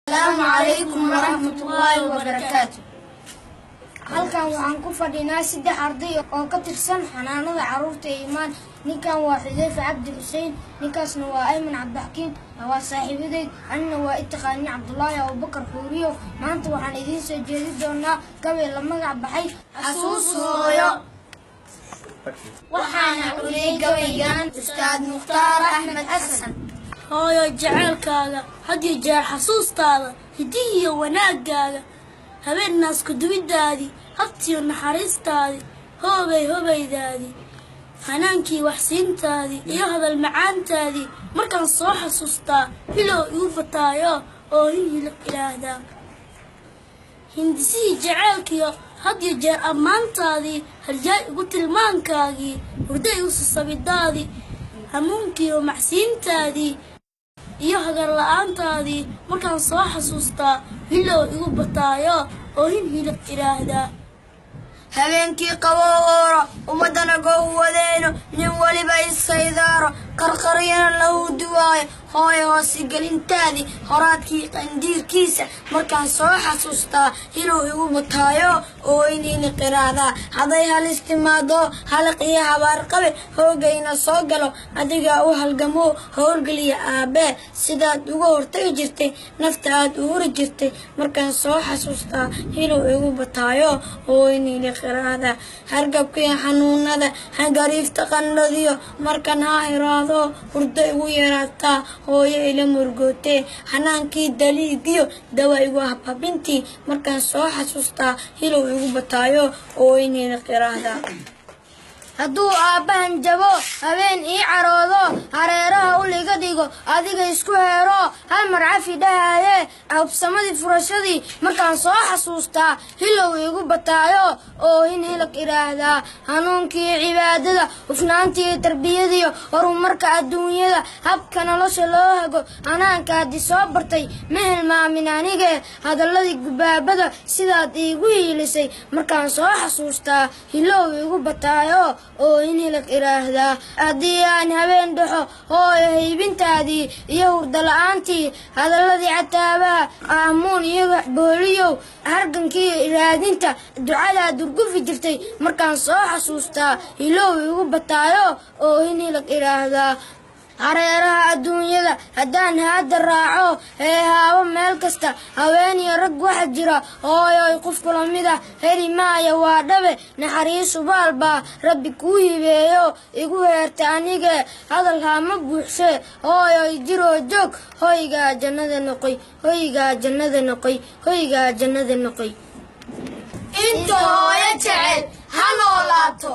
Asalaamu calaykum waraxmatullaahi wabarakaatu. Halkan waxaan ku fadhinaa saddex arday oo ka tirsan xanaanada carruurta ee Imaan. Ninkan waa Xudeyfa Cabdi Xuseen, ninkaasna waa Ayman Cabdixakiim, waa saaxiibadeyd, anina waa itaqaanin Cabdulaahi Abubakar Xuuriyo. Maanta waxaan idiin soo jeedi doonaa gabay la magac baxay Xasuus Hooyo, waxaana curiyey gabaygan Ustaad Mukhtaar Axmed Xasan. Hooyo, jaceylkaaga had iyo jeer xasuustaada, hidihiyo wanaaggaaga, habeennaas kuduwiddaadii, habtiyo naxariistaadii, hoobay hobaydaadii, hanaankii waxsiintaadii iyo hadal macaantaadii markaan soo xasuustaa hilow igu fataayo oo hin ilaahdaa. Hindisihii jaceylkiyo had iyo jeer ammaantaadii, haljaay igu tilmaankaagii, hurdo igu sasabidaadii, hamuunkiiyo macsiintaadii iyo hagar la-aantaadii markaan soo xasuustaa hilow igu bataayo oo hin hilo idhaahdaa. Habeenkii qabow ooro ummaddana gow wadeeno, nin weliba iskaydaaro, qarqaryana lagu duwaayo. Hooyo, hoosigelintaadii, horaadkii qandiirkiisa markaan soo xasuustaa hilow igu bataayo oo inayna qiraahdaa. Hadday halis timaado, halaq iyo habaarqabe hoogayna soo galo, adigaa u halgamo howlgeliya aabbee. Sidaad uga hortagi jirtay, nafta aad u huri jirtay markaan soo xasuustaa hilow igu bataayo oo inayna qiraahdaa. Hargabkiyo xanuunada, hangariifta qandhadiyo markaan ha hiraado, hurdo igu yaraataa, hooyo ila murgootee. Xanaankii daliigiyo dawa igu habhabintii markaan soo xasuustaa hilow igu bataayo oo inayna qiraahdaa. Hadduu aabbahan jabo, habeen ii caroodo, hareeraha ul iga dhigo, adiga isku heero, hal mar cafi dhahaaye, habsamadii furashadii markaan soo xasuustaa hilow igu bataayo oo hin hilag idhaahdaa. Hanuunkii cibaadada, hufnaantii tarbiyadiyo horumarka adduunyada, habka nolosha loo hago, hanaankaadii soo bartay ma hilmaamin anige. Hadalladii gubaabada sidaad iigu hiilisay markaan soo xasuustaa hilow igu bataayo oo in hilag idhaahdaa. Haddii aan habeen dhaxo, hooyo, haybintaadii iyo hurda la-aantii, hadalladii cataabaha, aamuun iyo booliyow, hargankii raadinta, ducadaa durgufi jirtay markaan soo xasuustaa hilow igu bataayo oo in hilag idhaahdaa. Hareeraha adduunyada haddaan haadda raaco, heehaabo meel kasta, haweeniyo rag waxa jira, hooyoy, qof kula mid ah heli maaya, waa dhabe. Naxariisu baal baa Rabbi kuu hibeeyo, igu heerta anige, hadal haama buuxshe. Hooyoy, jiroo joog, hoygaa jannada noqoy, hoygaa jannada noqoy, hoygaa jannada noqoy. Inta hooyo jecel ha noolaato.